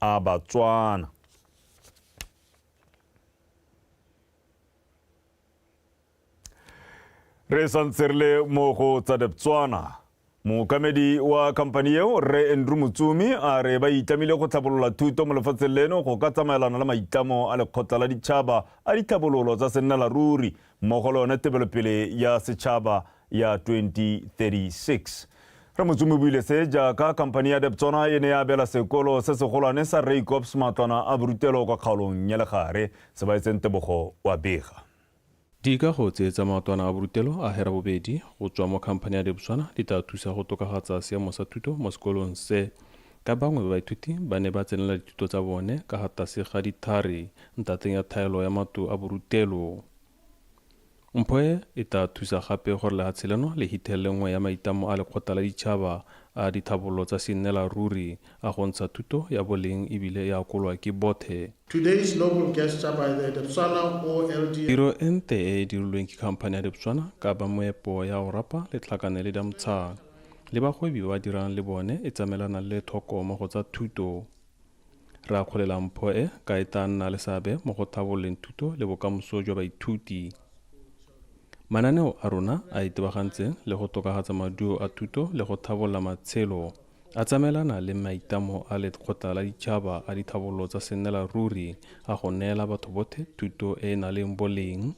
a Batswana. Re santse re le mo go tsa Debswana. Mookamedi wa khamphani eo, Rre Andrew Motsumi, a re ba itlamile go tlhabolola thuto mo lefatsheng leno go ka tsamaelana le maitlamo a lekgotla la ditšhaba a ditlhabololo tsa sennelaruri mmogo le yone tebelopele ya setšhaba ya 2036. Rre Motsumi o buile se jaaka khamphani ya Debswana e ne ya abela sekolo se segolwane sa Raikops matlwana a borutelo kwa kgaolong ya Legare. Sebaetseng Tebogo wa bega. Dikago tse tsa maotwana a borutelo a herabobedi go tswa mo khamphani ya Debswana di tla thusa go tokafatsa seemo sa thuto mo sekolong se, ka bangwe ba baithuti ba ne ba tsenela dithuto tsa bone ka ga tlase ga dithare ntateng ya thaelo ya matlo a borutelo. Mpho e e tla thusa gape gore lehatshe leno le hithelele nngwe ya maitlamo a Lekgotla la Ditšhaba a Dithabololo tsa Sennela Ruri a go ntsha thuto ya boleng ebile e akolwa ke bothe. Today's noble gesture by the Debswana OLD. Tiro e nte e e dirilweng ke khamphani ya Debswana ka ba moepo ya Orapa le Tlhakane le Damtsha le bagwebi ba ba dirang le bone e tsamaelana le lethoko mo go tsa thuto. Re akgolela mpho e ka e tlaa nna le seabe mo go tlhabololeng thuto le bokamoso jwa baithuti. Mananeo a rona a itebagantseng le go tokafatsa maduo a thuto le go tlhabolola matshelo a tsamaelana le maitlamo a Lekgotla la Ditšhaba a Dithabololo tsa Sennela Ruri a go neela batho bothe thuto e e naleng boleng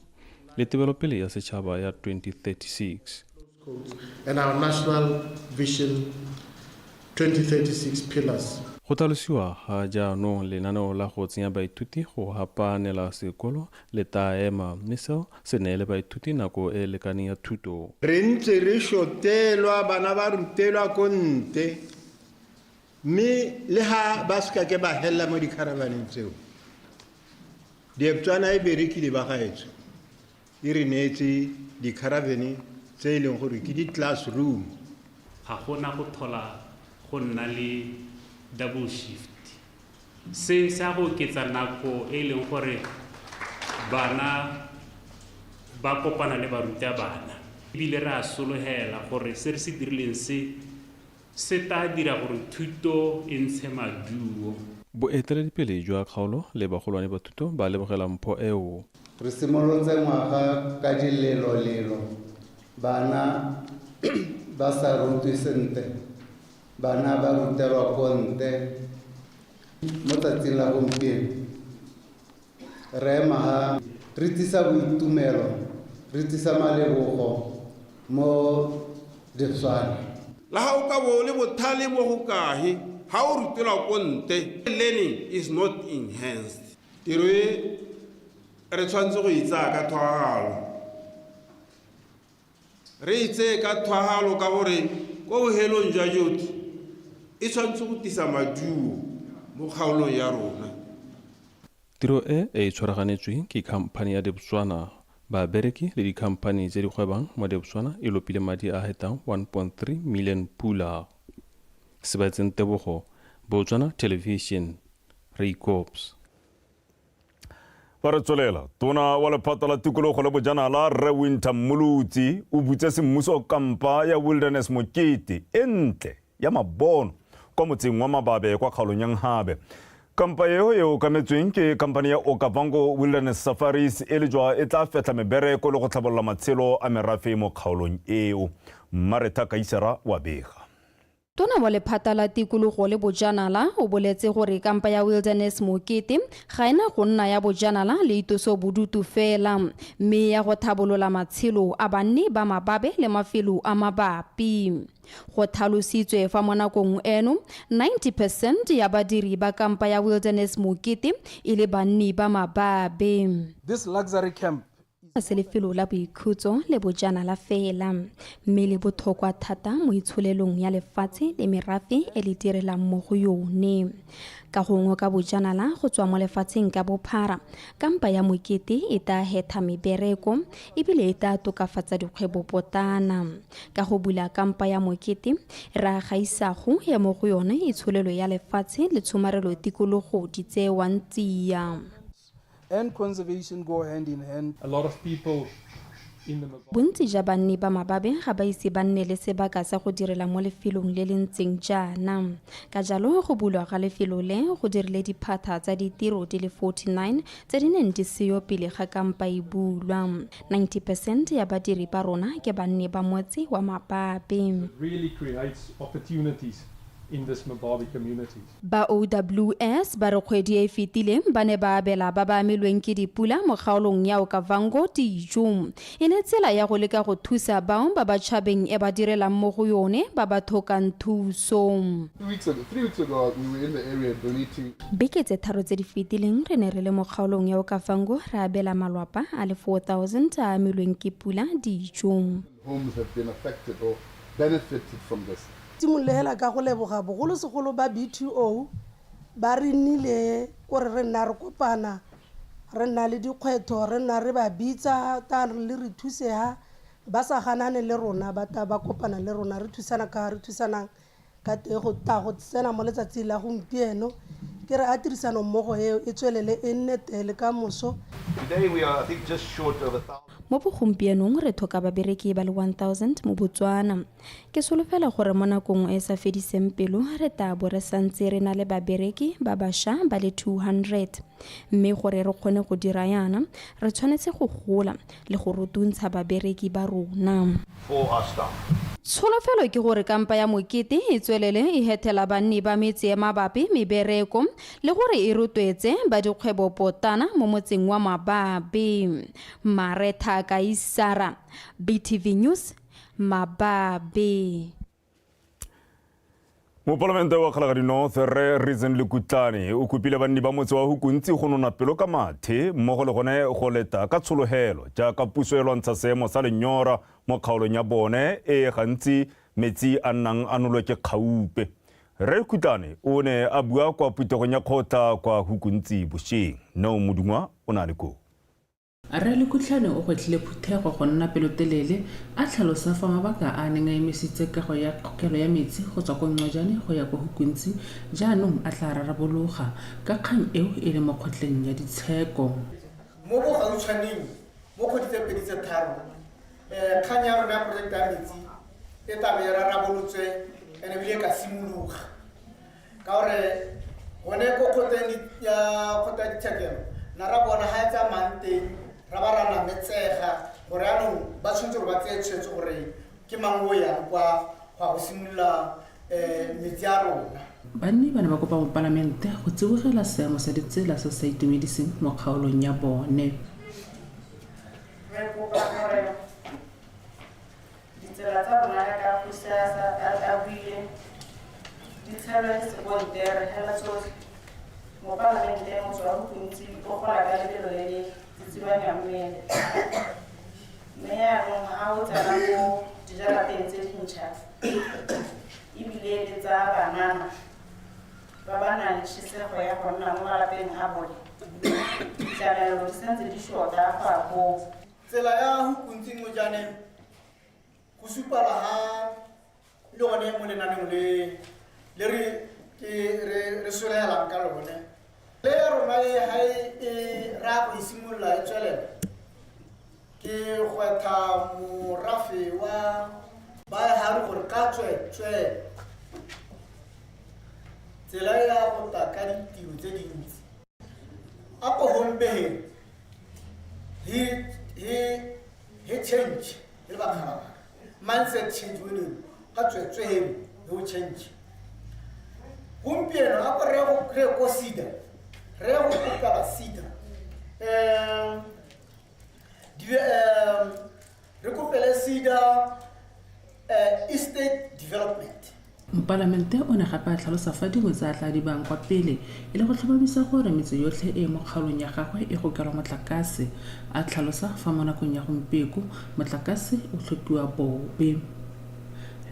le tebelopele ya setšhaba ya 2036. And our National Vision 2036 pillars. Go tlhalosiwa ga jaanong lenaneo la go tsenya baithuti go hapaanela sekolo le taa ema mme seo se neele baithuti nako e e lekaneng ya thuto. Re ntse re shotelwa, bana ba rutelwa ko nte, mme le ha ba se kake ba hella mo dikharavaneng tseo, Debswana e berekile ba gaetsho, e re neetse dikharavene tse e leng gore ke di-classroom. Ga go na go thola go nna le double shift. Se se a go oketsa nako e e leng gore bana ba kopana le barutabana. Ebile re a sologela gore se re se dirileng se se tla dira gore thuto e ntshe maduo. Boeteledipele jwa kgaolo le bagolwane ba thuto ba lebogela mpho eo. Re simolotse ngwaga ka dilelolelo, bana ba sa rutwe sentle, bana ba rutelwa ko nte. Mo tsatsing la gompieno re ema ha re tsisa boitumelo, re tsisa malebogo mo Debswana. La ga o ka bo o le bothale mo go kahe, ga o rutelwa ko nte, learning is not enhanced. Tiro e re tshwanetse go e tsaya ka thwagalo. Re e tseye ka thwagalo ka gore ko bohelong jwa jotlhe e tshwanetse go tisa maduo mo kgaolong ya rona. Tiro e e tshwaraganetsweng ke khamphani ya Debswana, babereki le dikhamphani tse di gwebang mo Debswana e lopile madi a a hetang 1.3 million pula. Sebaetseng Tebogo, Botswana Television, Raikops. Fa re tswelela, tona wa lephata la tikologo le bojanala Rre Winter Mmolotsi o butse semmuso kampa ya Wilderness Mokete e ntle ya mabono kwa motseng wa Mababe kwa kgaolong ya Nhabe. Kampa eo e okametsweng ke khamphani ya Okavango Wilderness Safaris e lejwa e tla fetlha mebereko le go tlhabolola matshelo a merafe mo kgaolong eo. Mmaretha Kaisera wa bega. Tona wa Lephata la Tikologo le Bojanala o boletse gore kampa ya Wilderness Mokete ga e na go nna ya bojanala le itoso bodutu fela, mme ya go thabolola matshelo a banni ba Mababe le mafelo a mabapi. Go thalositswe fa mo nakong eno 90 percent ya badiri ba kampa ya Wilderness Mokete e le banni ba Mababe. This luxury camp Ga se lefelo la boikhutso le bojanala fela, mme le bothokwa thata mo itsholelong ya lefatshe le merafe e le direlang mo go yone. Ka go ngoka bojanala go tswa mo lefatsheng ka bophara, kampa ya mokete e taa hetha mebereko ebile e taa tokafatsa dikgwebopotana. Ka go bula kampa ya mokete, re aga isago e mo go yone itsholelo ya lefatshe le tshomarelo tikologo di tseewang tsia. And conservation go hand in hand. A lot of people Bontsi ja banni ba Mababe ga ba ise ba nne le sebaka sa go direla mo lefelong le le ntseng jaana. Ka jalo go bulwa ga lefelo le go dirile diphatha tsa ditiro di le 49 tse di neng di seyo pele ga kampa e bulwa. 90 percent ya badiri ba rona ke banni ba motse wa Mababe. Really creates opportunities in this Mababe community. Ba OWS ba re kgwedi e e fetileng ba ne ba abela ba ba amilweng ke dipula mo kgaolong ya Okavango dijo e le tsela ya go leka go thusa bao ba ba tšhabeng e ba direlang mo go yone ba ba thokang thuso. Beke tse tharo tse di fetileng re ne re le mo kgaolong ya Okavango re abela malwapa a le 4000 a amilweng ke pula dijo. Homes have been affected or benefited from this. Simolole hela ka go leboga bogolosegolo ba BTO ba re nnile kore re nna re kopana re nna le dikgwetho re nna re ba bitsa ta le re thusega ba sa ganane le rona ba ta ba kopana le rona re thusana ka re thusanang ka teng go ta go tsena mo letsatsing la gompieno ke re a tirisano mmogo eo e tswelele e nne teng le ka moso. Today we are, I think, just short of 1,000. Mo bogompienong re thoka babereki ba le 1000 mo Botswana. Ke solofela gore mo nakong e e sa fediseng pelo re tla bo re santse re na le babereki ba bašwa ba le 200. Mme gore re kgone go dira yana, re tshwanetse go gola le go rutuntsha babereki ba rona. For our staff. Tsholofelo ke gore kampa ya mokete e tswelele e hethela banni ba metse e mabapi mebereko le gore e rotloetse ba dikgwebo potana mo motseng wa Mababe. Maretha Kaisara, BTV News, Mababe. Mopalamente wa Kgalagadi North Rre Reason Lekutlane o kopile banni ba motse wa Hukuntsi go nona pelo ka mathe mmogo le gone go leta ka tshologelo jaaka puso e lwantsha seemo sa lenyora mo kgaolong ya bone e gantsi metsi a nnang a nolwe ke kgaupe. Rre Lekutlane o ne a bua kwa phuthegong ya kgotla kwa Hukuntsi bosheng. Neo Modungwa o ne a le koo. Rre Lekutlhane o gwetlhile phuthego go nna pelotelele, a tlhalosa fa mabaka a a neng a emisitse kago ya kgokelo ya metsi go tswa ko Ncojane go ya ko Hukuntsi jaanong a tla rarabologa, ka kgang eo e le mo kgotleng ya ditsheko. Mo bogautshwaneng, mo kgwedi tse pedi tse tharo, kgang ya rona ya project ya metsi e tla be e rarabolotswe and ebile e ka simologa. Ka gore gone ko kgotleng ya kgotla ya ditshekelo na ra bona ga e tsamayang teng ra ba ra nametsega gore anong ba tshwanetse gore ba tseye tshwetso gore ke mang o yang kwa go ya go simolola metsi a rona. Banni ba ne ba kopa mopalamente go tsibogela seemo sa ditsela se se sa itumediseng mo kgaolong ya bone. Re kopa gore Ditsela tsa rona jaaka kgosi a buile, di tshelwe sekontere hela tsotlhe. Mopalamente motse wa Hukuntsi o gola ka lebelo le le tsitsibanyang mmele. Mme jaanong ha o tsena mo dijarateng tse dintšha, e bile le tsa banana ba ba nang le tšhisego ya go nna mo malapeng a bone, ditlamelo di santse di shota go ya koo. Tsela ya Hukuntsi Ncojane go supala ha le gone mo lenaneong le le re ke re re solegelang ka lone. Le ya rona e ha e e raya go e simolola e tswelela, ke gwetlha morafe wa Baehari gore ka tswe tswe tsela e ya go tla ka ditiro tse dintsi. A ko hombeheng he he he change le bakgalabaka mindset change o leng ka tswetswe heno he o change gompieno a ko re go re ko sida re go kopela sida re kopele sida estate development. Mopalamente o ne gape a tlhalosa fa dingwe tse a tla di bayang kwa pele e le go tlhomamisa gore metse yotlhe e e mo kgaolong ya gagwe e gokelwa motlakase, a tlhalosa fa mo nakong ya gompieko motlakase o tlhokiwa bobe.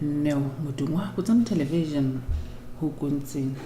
Neo Modungwa, Botswana Television, Hukuntsi.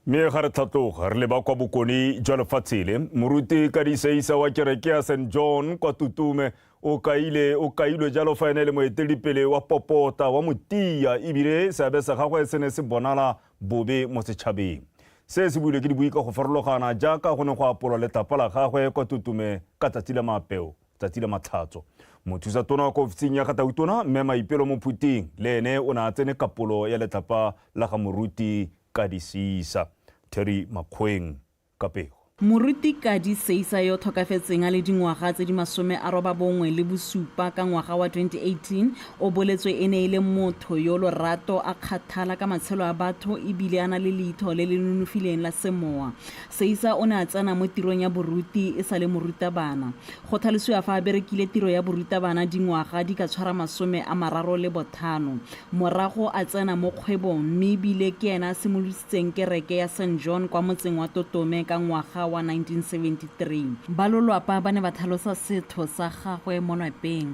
Mme ga re tlhatloga re leba kwa bokone jwa lefatshe le, moruti Kadiseisa wa kereke ya St John kwa Tutume o kaile o kailwe jalo fa ene le moeteledipele wa popota wa motia ebile seabe sa gagwe se ne se bonala bobe mo setšhabeng. Se se builwe ke dibui ka go farologana jaaka go ne go apolwa letlapa la gagwe kwa Tutume ka tsatsi la maapeo. tsatsi la Matlhatso. Mothusa tona wa kwa ofising ya ga Tautona Mme Maipelo Mophuting le ene o ne a tsene kapolo ya letlapa la ga Moruti Kadi Seisa. Terry Makgoeng ka pego. Moruti Kadi Seisa yo tlhokafetseng a le dingwaga tse di 97 ka ngwaga wa 2018 o boletswe e ne e le motho yo lorato a kgathala ka matshelo a batho ebile a na le leitho le le nonofileng la semowa. Seisa o ne a tsena mo tirong ya boruti e sa le morutabana. Go tlhalosiwa fa a berekile tiro ya borutabana dingwaga di ka tshwara 35. Morago a tsena mo kgwebong mme ebile ke ena a simolodisitseng kereke ya St John kwa motseng wa Totome ka ngwaga wa 1973. Ba lolwapa ba ne ba tlhalosa setho sa gagwe mo lwapeng.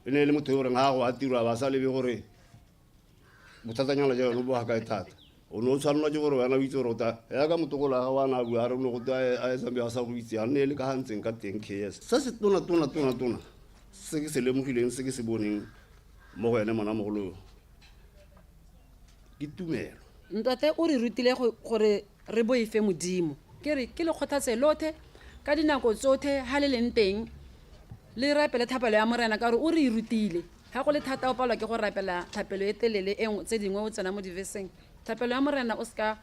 E ne e le motho yo o reng ga go a tiro a ba sa lebe gore bothatanyana jwa yone bo ga kae thata. O ne o tshwanelwa ke gore wena o itse gore o ta yaka motokolo wa gago a ne a bua a re o ne go twe a ye Zambia a sa go itse a nne e le ka ga ntseng ka teng KS. Se se tona tona tona tona se ke se lemogileng se ke se boneng mo go ene monamogolo yo ke tumelo. Ntate o re rutile gore re boife Modimo. Ke re ke le kgothatse lothe ka dinako tsothe ha le leng teng le rapele thapelo ya Morena ka gore o re e rutile. Ha go le thata o palwa ke go rapela thapelo e telele e tse dingwe o tsena mo diveseng. Thapelo ya Morena o seka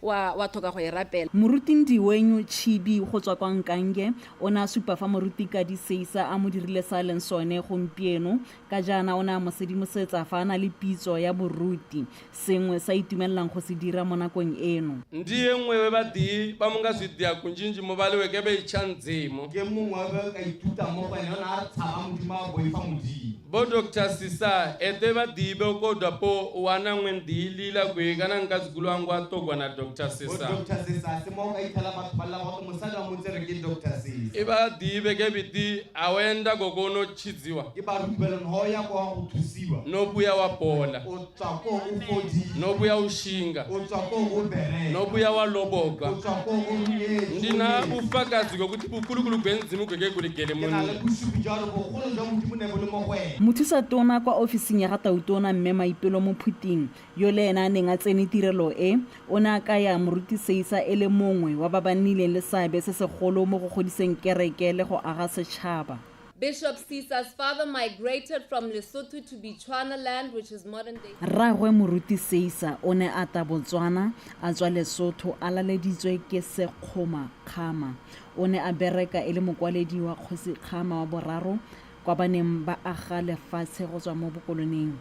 wa wa thoka go e rapela. Moruti Ndiwenyu Chibi go tswa kwa Nkange o ne a supa fa Moruti Kadi Seisa a mo dirile se a leng sone gompieno ka jaana o ne a mo sedimosetsa fa a na le pitso ya boruti, sengwe se a itumelelang go se dira mo nakong eno. Ndiye nngwe we ba dii ba mo nga zwi dia kunjinji mo ba lewe ke be itšha Ndzimo. Ke mongwe wa be ka ithuta mo go ene, o ne a re tshaba Modimo, a boifa Modimo. Bo Doctor Sisa ete ba dii be kodwa po wana ngwe ndii lila kwe kana nka zikulu angu a tokwa na Doctor Bo Sisa. Doctor Sisa se mo ka ithala batho ba lla ba go mosadi wa motse re ke Doctor Sisa. E ba dii be ke biti a wenda gogono chidziwa. Ke ba rutibeleng ho ya kwa go thusiwa. No buya wa pola. O tswa ko o fodile. No buya o shinga. O tswa ko o bereka. No buya wa loboka. O tswa ko o nyetswe. Ndina bofakazi gokuthi bokulukulu gwenzimu gweke kuligele Ke na le monna. bosupi jwa gore bogolo jwa Modimo ne bo le mo go wena. Mothusa tona kwa ofising ya ga Tautona Mme Maipelo Mophuting yo le ena a neng a tsene tirelo e o ne a kaya Moruti Seisa e le mongwe wa ba ba nnileng le seabe se segolo mo go godiseng kereke le go aga setšhaba. Bishop Seisa's father migrated from Lesotho to Bechuanaland, which is modern day. Rraagwe Moruti Seisa o ne a ta Botswana a tswa Lesotho a laleditswe ke Sekgoma Kgama. O ne a bereka e le mokwaledi wa Kgosi Kgama wa boraro kwa ba neng ba aga lefatshe go tswa mo bokoloneng.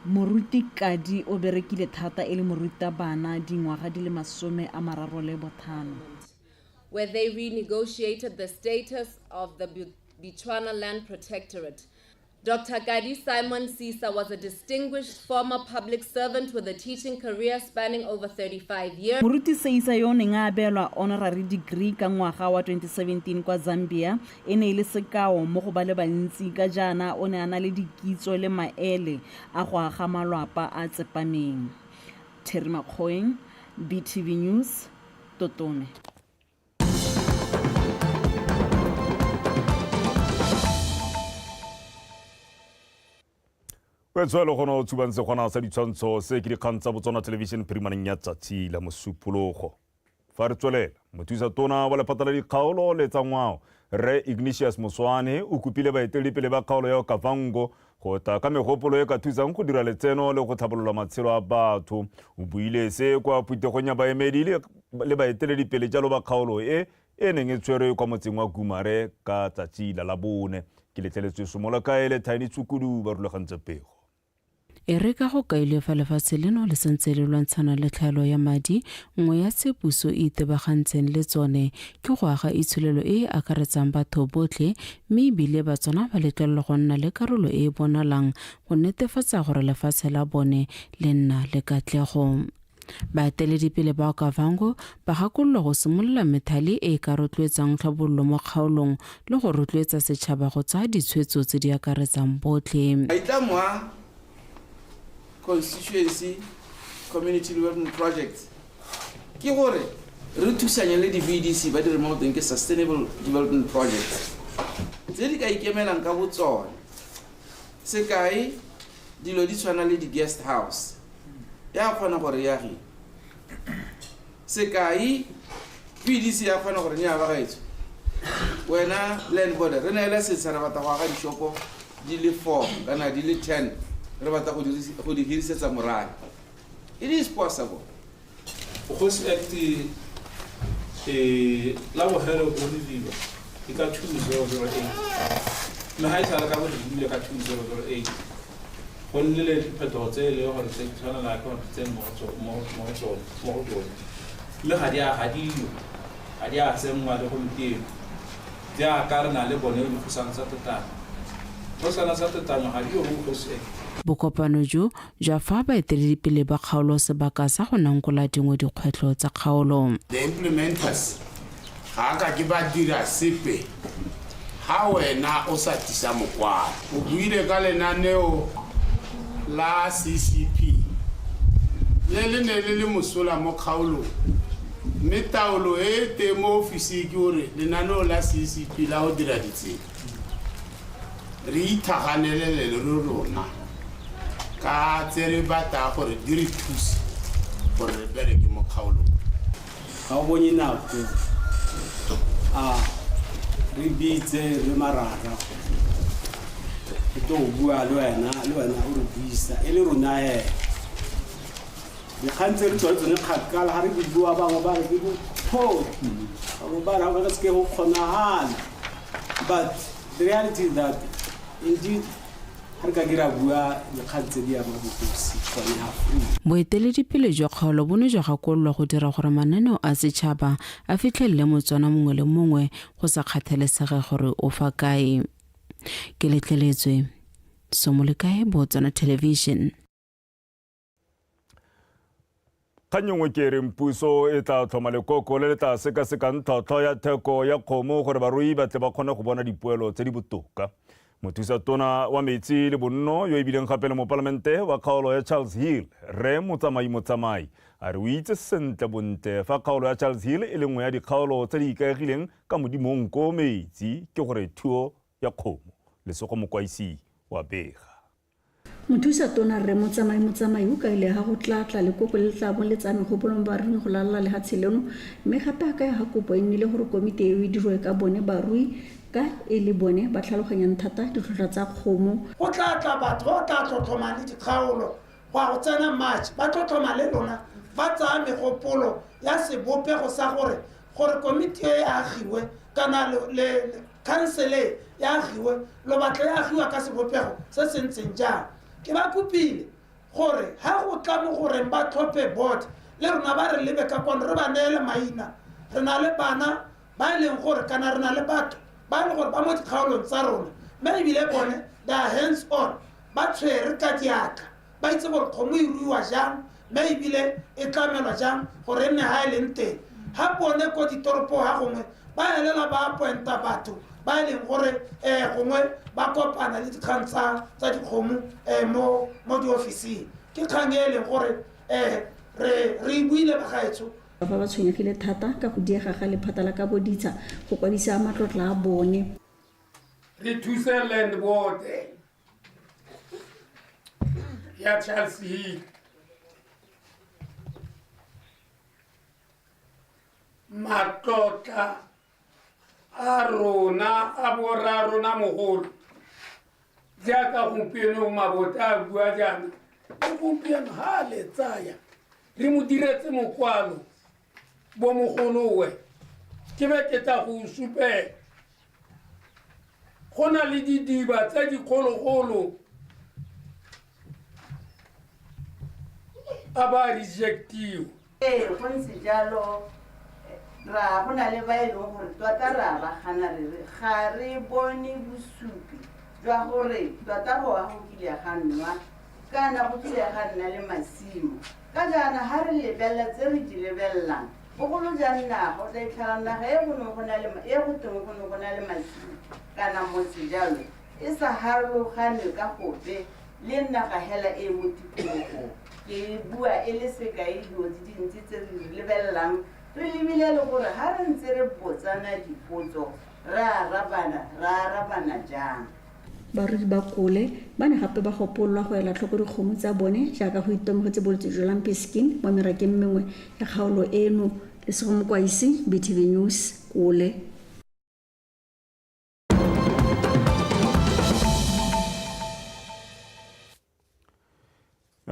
Moruti Kadi o berekile thata e le morutabana dingwaga di le 35. Where they renegotiated the status of the Bechuanaland Protectorate. Dr. Kadi Simon Seisa was a distinguished former public servant with a teaching career spanning over 35 years. Moruti Seisa yo o neng a abelwa honorary degree ka ngwaga wa 2017 kwa Zambia e ne e le sekao mo go ba le bantsi ka jaana o ne a na le dikitso le maele a go aga malwapa a tsepameng. Terry Makgoeng, BTV News, Totome. Wetswelo gona o tshubang segwana sa ditshwantsho se ke dikgang tsa Botswana Television phirimaneng ya tsatsi la Mosupologo. Fa re tswelela, mothusa tona wa lephata la dikgaolo le tsa ngwao Rre Ignatius Moswane o kopile baeteledipele ba kgaolo ya Okavango go tla ka megopolo e ka thusang go dira letseno le go tlhabolola matshelo a batho. O buile se kwa phuthegong ya baemedi le baeteledipele jalo ba kgaolo e e neng e tshwerwe kwa motseng wa Gumare ka tsatsi la Labone. Ke letleletswe Somola Kae le Tiny Tshukudu ba rulagantse pego. E re ka go kailwe fa lefatshe leno le santse le lwantshana le tlhaelo ya madi, nngwe ya tse puso e itebagantseng le tsone ke go aga itsholelo e e akaretsang batho botlhe, mme ebile Batswana ba letlelelwa go nna le karolo e e bonalang go netefatsa gore lefatshe la bone le nna le katlego. Baeteledipele ba Okavango ba gakololwa go simolola methale e e ka rotloetsang tlhabololo mo kgaolong le go rotloetsa setšhaba go tsaya ditshwetso tse di akaretsang botlhe. Maitlamo a constituency community development projects ke gore re thusanye le di-V D C ba dire mo go teng ke sustainable development projects tse di ka ikemelang ka botsone. Sekai, dilo di tshwana le di-guest house ya kgona gore e agiwe. Sekai, V D C ya kgona gore nnyaa bagaetsho Wena land board re neele setsha re batla go aga dishopo di le 4 kana di le 10 re batla go di hirisetsa morafe. It is possible. Bogosi Act la bogelo o reviwa ke ka 2008 mme ga e sale ka bo reviwile ka 2008 go nnile le diphetogo tse e leng gore tse tshwanela ke gore tse mo go tsone mme ga di a ga diyo ga di a tsenngwa le gompieno jaaka re na le bone dikgosana tsa tetano kgosana tsa tetano ga diyo mo Bogosi Act. Bokopano jo jwa fa baeteledipele ba kgaolo sebaka sa go nankola dingwe dikgwetlho tsa kgaolo. The implementers ga a ka ke ba dira sepe ha wena o sa tlisa mokwalo. O buile ka lenaneo la CCP le le ne le le mosola mo kgaolong mme taolo e e teng mo ofising ke gore lenaneo la CCP la go dira ditsela re ithaganelele le rona ka tse re batla gore di re thuse gore re bereke mo kgaolong. Ga o bonye nako a re bitse re marara re tlo go bua le wena le wena o re buisa e le rona hela dikgang tse re tsone tsone kgakala ga re di bua bangwe ba re ke bophoki bangwe ba re ga ka seke go kgonagala but the reality is that indeed ga re ka ke ra bua dikgang tse di ama bogosi gone ga free. Boeteledipele jwa kgaolo bo ne jwa gakololwa go dira gore mananeo a setšhaba a fitlhelele Motswana mongwe le mongwe go sa kgathalesege gore o fa kae. Ke letleletswe. Somolekae, Botswana Television. Kgang nngwe ke reng puso e tla tlhoma lekoko le le tla sekasekang tlhotlhwa ya theko ya kgomo gore barui ba tle ba kgone go bona dipoelo tse di botoka. Mothusa tona wa metsi le bonno yo e bileng gape le mopalamente wa kgaolo ya Charles Hill, Rre Motsamai Motsamai, a re o itse sentle bontle fa kgaolo ya Charles Hill e le nngwe ya dikgaolo tse di ikaegileng ka modimong ko metsi ke gore thuo ya kgomo. Lesego Mokwaisi wa bega. Mothusa tona Rre Motsamai Motsamai o kaile ha go tlaa tla lekoko le le tlaa bong le tsaya megopolo mo baruing go lalala lehatshe leno mme gape a kaya ha kopo e nnile gore komiti eo e dirwe ka bone barui ka e le bone ba tlhaloganyang thata ditlhotlhwa tsa kgomo. Go tlaa tla batho ba ba tlaa tlhotlhomang le dikgaolo go ya go tsena March ba tlhotlhoma le lona ba tsaya megopolo ya sebopego sa gore gore komiti e e agiwe kana le khansele e e agiwe, lo batla e agiwa ka sebopego se se ntseng jang. Ke ba kopile gore ha go tla mo goreng ba tlhophe board le rona ba re lebe ka kwano re ba neele maina. Re na le bana ba e leng gore kana re na le batho ba e leng gore ba mo dikgaolong tsa rona mme ebile bone they are hands on, ba tshwere ka diatla. Ba itse gore kgomo e ruiwa jang mme ebile e tlamelwa jang gore e nne ha e leng teng. Ha bone ko ditoropong ha gongwe ba elela ba appointa batho ba e leng gore um gongwe ba kopana le dikgang tsa tsa dikgomo um mo mo diofising. Ke kgang e e leng gore um re re e buile bagaetsho. Fa ba tshwenyegile thata ka go diega ga lephata la kabo ditsha go kwadisa matlotla a bone. Re thuse land board ya Charles Hill. Matlotla a rona a borra rona mogolo jaaka gompieno Mabota a bua jaana le gompieno ha a le tsaya re mo diretse mokwalo bo mogolowe ke be ke tla go supela Go na le didiba tse dikgologolo a ba rejectiwa. Ee, go ntse jalo. Ra go na le ba e leng gore tota re a ba gana re re ga re bone bosupi jwa gore tota go a go kile ga nwa kana go kile ga nna le masimo. Ka jaana ga re lebelela tse re di lebelelang, Bogolo jang naga, o tla itlhela naga e go neng go na le e go tweng go ne go na le masimo kana motse jalo e sa harologanwe ka gope le naga hela e e mo tikologong. Ke bua e le sekai dilo di dintsi tse re di lebelelang re lebile le gore ha re ntse re botsana dipotso re arabana re arabana jang. Barui ba Kole ba ne gape ba gopololwa go ela tlhoko dikgomo tsa bone jaaka go itemogetse bolwetse jwa lumpy skin mo merakeng mengwe ya kgaolo eno. Lesego Mokwaisi, BTV News, Kole.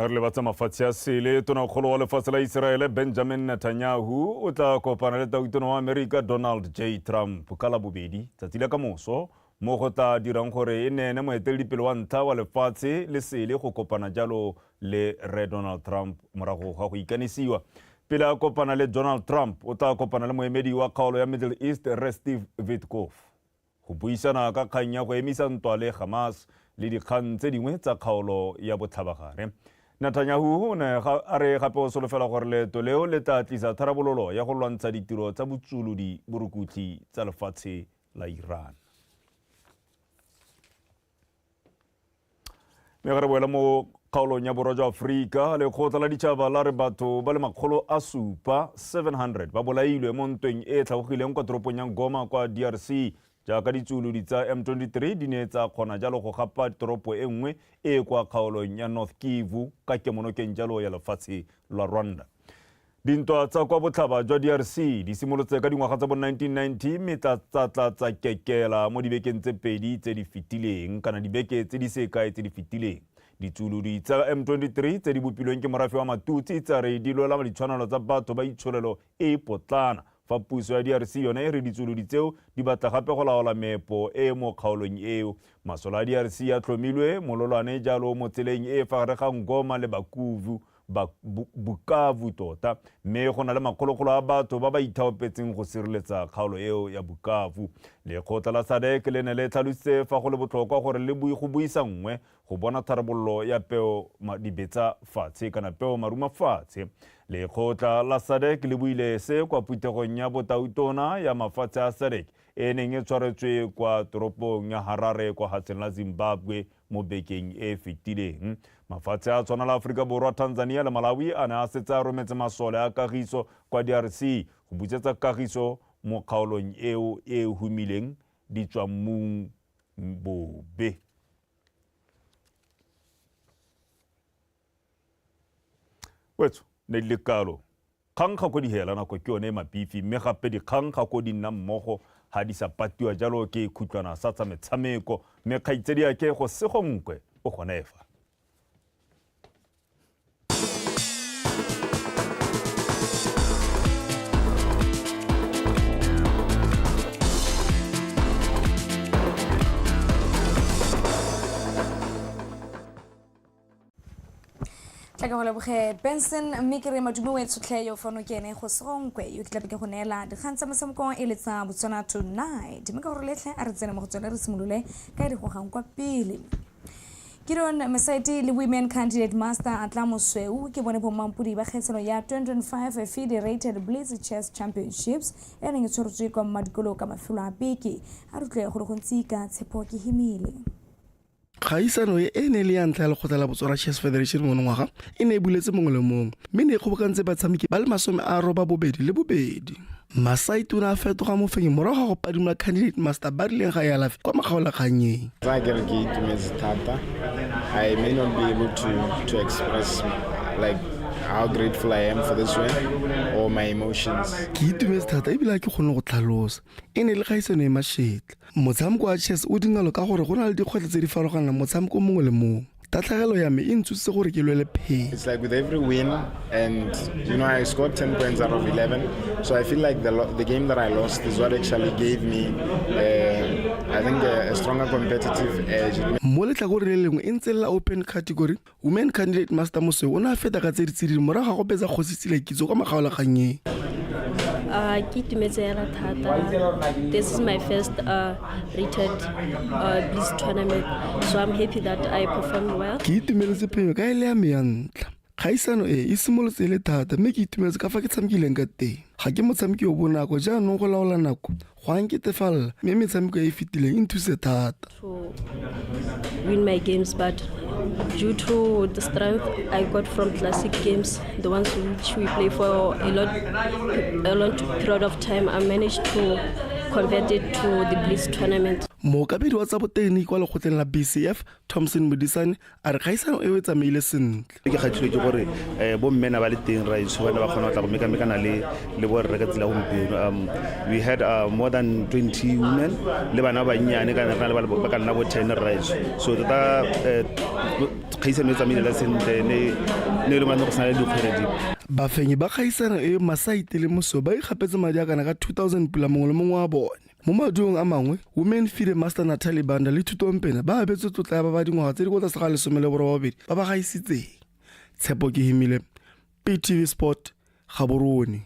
Re lebatsa mafatshe a sele. Tonakgolo wa lefatshe la Iseraele Benjamin Netanyahu o tla kopana le tautona wa Amerika Donald J Trump ka Labobedi, tsatsi la kamoso, mo go tla dirang gore e nne ene moeteledipele wa ntlha wa lefatshe le sele go kopana jalo le Rre Donald Trump morago ga go ikanisiwa. Pele a kopana le Donald Trump, o tla kopana le moemedi wa kgaolo ya Middle East Rre Steve Witkoff go buisana ka kgang ya go emisa ntwa le Hamas le dikgang tse dingwe tsa kgaolo ya Botlhabagare. Netanyahu o ne a re gape o solofela gore leeto leo le tla tlisa tharabololo ya go lwantsha ditiro tsa botsuolodi borukutlhi tsa lefatshe la Iran. Mme ga re boela mo kgaolong ya borwa jwa Aforika, lekgotla la ditšhaba la re batho ba le 700, 700 ba bolailwe mo ntweng e e tlhagogileng kwa toropong ya Goma kwa DRC, jaaka ditsuolodi tsa M23 di ne tsa kgona jalo go gapa toropo e nngwe e e kwa kgaolong ya North Kivu ka kemonokeng jalo ya lefatshe la Rwanda. Dintwa tsa kwa botlhaba jwa DRC di simolotse ka dingwaga tsa bo 1990 mme tla tsa tla tsa kekela mo dibekeng tse pedi tse di fetileng kana dibeke tse di se kae tse di fetileng. Ditsuolodi tsa M23 tse di bopilweng ke morafe wa Matutsi tsa re di lwela ditshwanelo tsa batho ba itsholelo e e potlana, fa puso ya DRC yone e re ditsuolodi tseo di batla gape go laola meepo e e mo kgaolong eo. Masole a DRC a tlhomilwe mololwane jalo mo tseleng e e fa gare ga Ngoma le Bakuvu, Bukavu tota, mme go na le makgolokgolo a batho ba ba ithaopetseng go sireletsa kgaolo eo ya Bukavu. Lekgotla la SADC le ne le tlhalositse fa go le botlhokwa gore le go buisanngwe go bona tharabololo ya peo dibetsa fatshe kana peo maruma fatshe. Lekgotla la SADC le buile se kwa phuthegong ya botautona ya mafatshe a SADC e neng e tshwaretswe kwa toropong ya Harare kwa hatseng la Zimbabwe mo bekeng e e fetileng. Mafatshe a tshwana la Aforika Borwa, Tanzania le Malawi a ne a setse a rometse masole a kagiso kwa DRC go busetsa kagiso mo kgaolong eo e e humileng ditswammung bobe. Wetso ne di le kalo. Kgang ga ko di hela nako ke yone e mabifi, mme gape dikgang ga ko di nna mmogo ga di sa patiwa jalo ke khutlwana sa tsa metshameko, mme kgaitsediake go sego nkwe o gone fa. Tla ke go leboge Benson, mme ke re madume o e tshotlhe yo fano ke ene go segonkwe yo ke tlabe ke go neela dikgang tsa motshamekong e le tsa Botswana Tonight, mme ka gore letlhe a re tsene mo go tsone re simolole ka e di gogang kwa pele. Gideon Mesaiti le Women Candidate Master Atla Mosweu ke bone bommampodi ba kgetshelo ya 2025 Federated Blitz Chess Championships e neng e tshwaretswe kwa Mmadikolo ka mafelo a beke. A re utlwe go le gontsi ka Tshepo Kehimile. Kgaisano e e ne e le ya ntlha ya lekgotla la Botswana Chess Federation monongwaga e ne e buletse mongwe le mongwe mme ne e kgobokantse batshameki ba le 82. Masai o ne a fetoga mofenyi morago ga go padimola Candidate Master Barileng ga e alafe kwa makgaolakgannyeng. Tsa ke re ke itumetse thata. I may not be able to express like how grateful I am for this win or my emotions. Ke itumetse thata ebile ga ke kgone go tlhalosa. E ne e le kgaisano e mashetla. Motshameko wa chess o dingalo ka gore go na le dikgwetlho tse di farologanang motshameko mongwe le mongwe. Tatlhegelo ya me e nthusitse gore ke lwele phenyo. It's like with every win, and I scored 10 points out of 11, so I feel like the game that I lost is what actually gave me, I think, a stronger competitive edge. Mo letlhakoreng le lengwe e ntse le la open category, Women Candidate Master Mosweu o ne a feta ka tse di tsididi morago ga go betsa Kgosi Tsile Kitso kwa makgaolakgannyeng. Ke itumetse hela thata. This is my first rated Blitz tournament, so I'm happy that I performed well. Ke itumeletse phenyo ka e le ya me ya ntlha. Kgaisano e e simolotse e le thata mme ke itumetse ka fa ke tshamekileng ka teng. Ga ke motshameki yo bonako, jaanong go laola nako go a nketefalela, mme metshameko e e fetileng e nthuse thata. To win my games, but due to the strength I got from classic games, the ones which we play for a long period of time, I managed to convert it to the Blitz tournament. Mookamedi wa tsa botegeniki kwa lekgotleng la BCF, Thompson Modisane, a re kgaisano eo e tsamaile sentle. Ke kgatlhilwe ke gore bomme na ba le teng raetsho ba ne ba kgona go tla go mekamekana le le borre ka tsela gompieno. We had more than 20 women le bana ba bannyane kana re na le ba ka nna bo 10 raetsho. So tota kgaisano e tsamaile la sentle, ne ne le mane go sena le dikgwere dipe. Bafenyi ba kgaisano e, Masaite le Moso, ba ikgapetse madi a kana ka 2000 pula mongwe le mongwe wa bone. Mo maduong a mangwe, Women FIDE Master Natalie Banda le Thutompene ba abetswe tlotla ya ba ba dingwaga tse di kwa tlase ga 18 ba ba gaisitseng. Tshepo Kehimile, PTV Sport, Gaborone.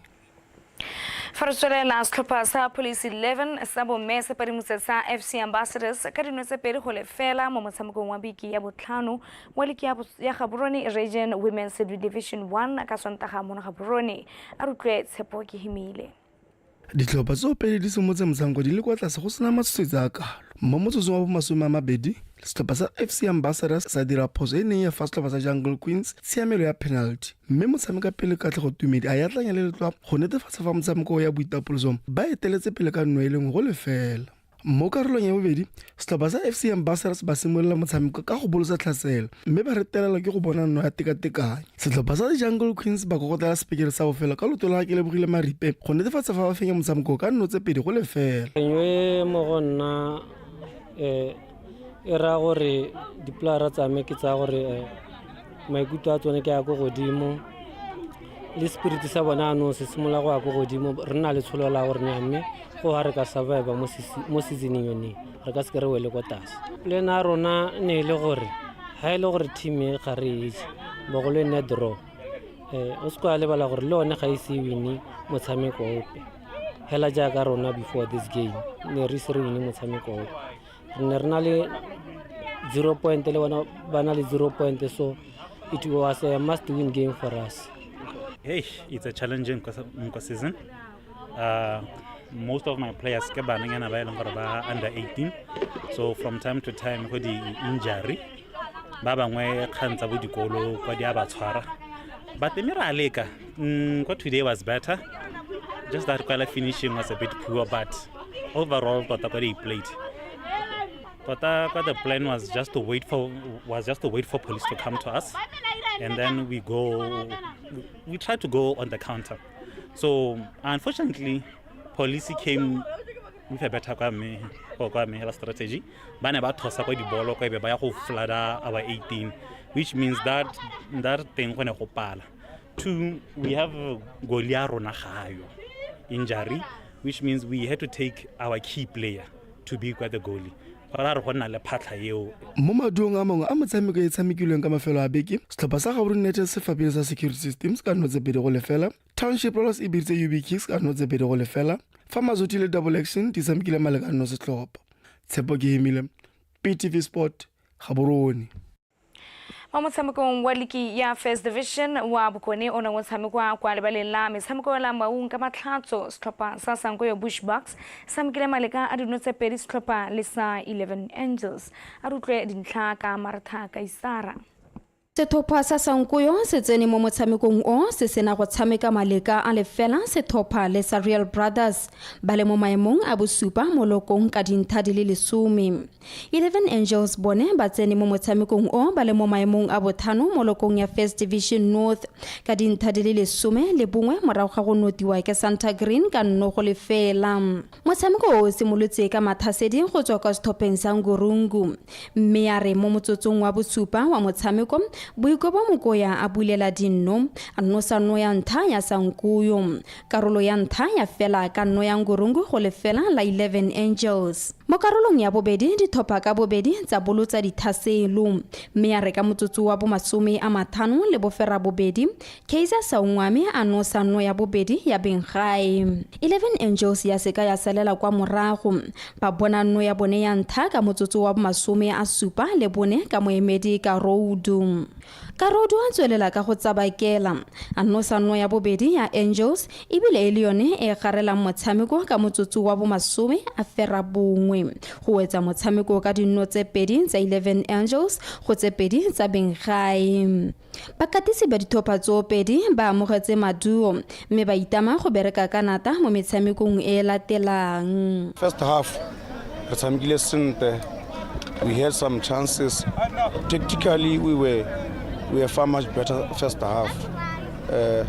Fa re tswelela, setlhopha sa Police 11 sa bomme se padimotse sa FC Ambassadors ka dino tse 2-0 mo motshamekong wa biki ya botlhano mo liki ya Gaborone Region Women's Division 1 ka Sontaga mono Gaborone. A re utlwe Tshepo Kehimile. Ditlhopha tseo pedi di simolotse motshameko di le kwa tlase go sena matshosetsi a kalo. Mo motsotsong wa bomasome a mabedi, setlhopha sa FC Ambassadors sa dira phoso e neng ya fa setlhopha sa Jungle Queens tshiamelo ya penalty, mme motshameka pele Katlego Tumedi a yatlanya le letlwa go netefatsa fa motshameko ya boitapoloso ba eteletse pele ka 1-0. Mo karolong ya bobedi, setlhopha sa FC Ambassadors ba simolola motshameko ka go bolotsa tlhaselo, mme ba retelelwa ke go bona nno ya tekatekanyo. Setlhopha sa Jungle Queens ba kokotela sepekere sa bofelo ka loto la Kelebogile Maripe go netefatsa fa ba fenya motshameko ka nno tse 2-0. Phenyo e mo go nna e raya gore dipolara tsa me ke tsaya gore maikutlo a tsone ke ya ko godimo le spirit sa bone anong se simolola go ya ko godimo. Re nna le tsholo la gore nya mme go ga re ka survive mo seasoneng yone, re ka seke re wele ko tlase. Plan ya rona ne e le gore ga e le gore team e ga re e je bogolo e nne draw. O se kwa lebala gore le one ga e se wine motshameko ope hela jaaka rona. Before this game ne re ise re wine motshameko ope, re ne re na le 0 point, le bona ba na le 0 point, so it was a must win game for us. Hey, it's a challenging season. Most of my players ke bananyana ba e leng gore ba under 18, so from time to time go di injury, ba bangwe kgang tsa bo dikolo kwa di a ba tshwara, but mme re a leka. Kwa today was better, just that kwala finishing was a bit poor, but overall tota kwa they played tota kwa the plan was just to wait for Police to come to us and then we try to go on the counter. So unfortunately Police came with a better kwa mme kwa mme strategy. Ba ne ba thosa kwa dibolo kwa, e be ba ya go flooda our 18, which means that that thing go ne go pala. Two, we have goalie ya rona gayo injury, which means we had to take our key player to be kwa the goalie, go ra re go nna le phatlha eo. Mo maduong a mangwe a motshameko e tshamekilweng ka mafelo a beke, setlhopha sa Gaborone United se fapile sa Security Systems ka nno tse 2-0. Township Rollers e biditse UB Kicks ka nno tse 2-0, fa Mazothi le Double Action di tshamekile malekano setlhopha. Tshepo Kehemile, PTV Sport, Gaborone. Mo motshamekong wa liki ya First Division wa Bokone o neng o tshamekwa kwa lebaleng la metshameko la Maung ka Matlhatso, setlhopha sa Sankoyo Bush Bucks se tshamekile maleka a dino tse 2 setlhopha le sa 11 Angels. A re utlwe dintlha ka Martha Kaisara. Setlhopha sa Sankoyo se tsene mo motshamekong o se sena go tshameka maleka a 0 setlhopha le sa Real Brothers, ba le mo maemong a bosupa mo lokong ka dintlha di le 10. 11 Angels bone ba tsene mo motshamekong o ba le mo maemong a botlhano mo lokong ya First Division North ka dintlha di le 11 morago ga go notiwa ke Santa Green ka 0-0. Motshameko o simolotse ka mathasedi go tswa kwa setlhopheng sa Ngurungu, mme ya re mo motsotsong wa bosupa wa motshameko, Boikobo Mokoya a bulela dinno, a nosa no ya ntlha ya Sankuyo. Karolo ya ntlha ya fela ka nno ya Ngurungu go 0 la 11 Angels. Mo karolong ya bobedi, ditlhopha ka bobedi tsa bolotsa dithaselo, mme ya re ka motsotso wa bomasome a mathano le boferabobedi, Kaizer Saungwame a nosa no ya bobedi ya benggae. 11 Angels ya seka ya salela kwa morago, ba bona no ya bone ya ntlha ka motsotso wa bomasome a supa le bone ka moemedi ka Roudu. Karodu a tswelela ka go tsabakela, a nosa nno ya bobedi ya Angels ebile e le yone e garelang motshameko ka motsotso wa bomasome a ferabongwe go wetsa motshameko ka dinno tse pedi tsa 11 Angels go tse pedi tsa benggae. Bakatisi ba dithopha tsoopedi ba amogetse maduo mme ba itama go bereka ka nata mo metshamekong e e latelang. First half re tshamekile sentle, we had some chances. Tactically we were we were far much better first half. Then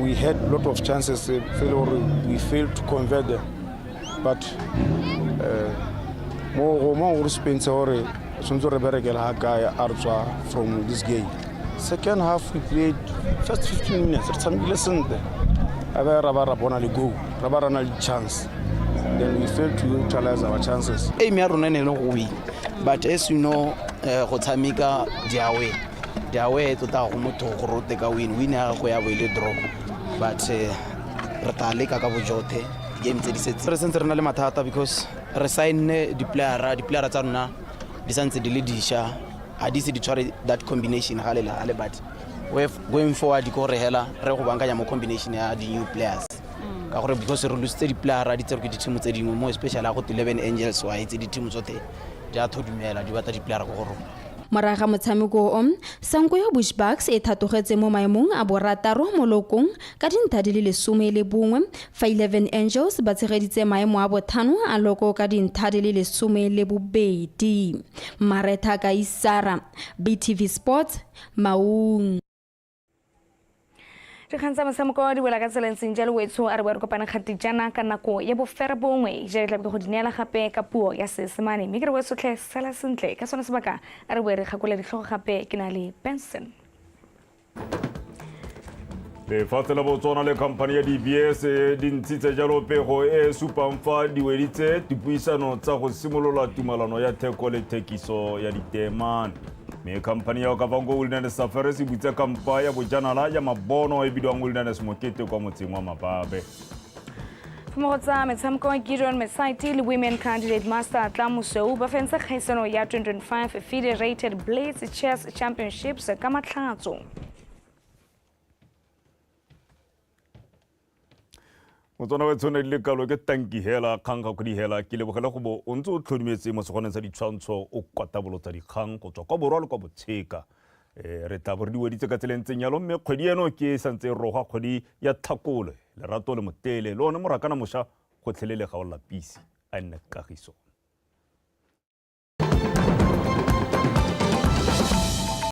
we had a lot of chances we failed to convert them. But mo go mo go re supentse gore tshwanetse re berekela ga kae a re tswa from this game. Second half we played first 15 minutes re tshamekile sentle, a be ra ba ra bona le goal, ra ba ra na le chance, then we failed to utilize our chances. Aim ya rona e ne e le go win, but as you know, go tshameka diawe diawe tota go motho go rote ka win win ya gago ya bo e le draw, but re tla leka ka bojothe game tse di setse. Re sentse re na le mathata because re signne di-playera, di-playera tsa rona di santse di le dišwa, ga di se di tshware that combination ga le le gale, but going forward ke gore hela re go bankanya mo combination ya di-new players ka gore because re lositse di-playera di tserwe ke di-team tse dingwe, mo especially go 11 Angels wa itse di-team tsotlhe di a thodumela di batla di-playera ko go rona. Morago ga motshameko o, Sankoyo Bush Bucks e thatogetse mo maemong a borataro mo lokong ka dintlha di le 11, fa 11 Angels ba tshegeditse maemo a bothano a loko ka dintlha di le 12. Maretha Kaisara, BTV Sports, Maung. Dikgang tsa motshameko di wela ka tsela e ntseng jalo wetsho, a re boe re kopane kgati jaana ka nako ya bofera bongwe jale tlabe ke go di neela gape ka puo ya Seesemane, mme ke re wetsotlhe sala sentle ka sone sebaka, a re boe re kgakola ditlhogo gape ke na le Benson. Lefatshe la Botswana le khamphani ya DBS di ntshitse jalo pego e e supang fa di weditse dipuisano tsa go simolola tumalano ya theko le thekiso ya diteemane. Mme khamphani ya Okavango Wilderness Safaris e butse kampa ya bojanala ya mabono e bidiwang Wilderness Mokete kwa motseng wa Mababe. Mo go tsa metshameko, Gideon Mesaiti le Women Candidate Master Tla Mosweu ba fentse kgaisano ya 2025 FIDE Rated Blitz Chess Championships ka matlhatso. Motswana wa tshwane le kalo ke tanki hela kgang ga kgwedi hela, ke lebogele go bo o ntse o tlhodumetse mo segoneng sa ditshwantsho o kwatabolotsa dikgang go tswa kwa borwa le kwa botsheka. Re tla bo re di weditse ka tsela e ntseng yalo, mme kgwedi eno ke e santse e roga kgwedi ya Tlhakole, lerato le motele le one morakana mošwa gotlhelele ga o lapise, a nne kagiso.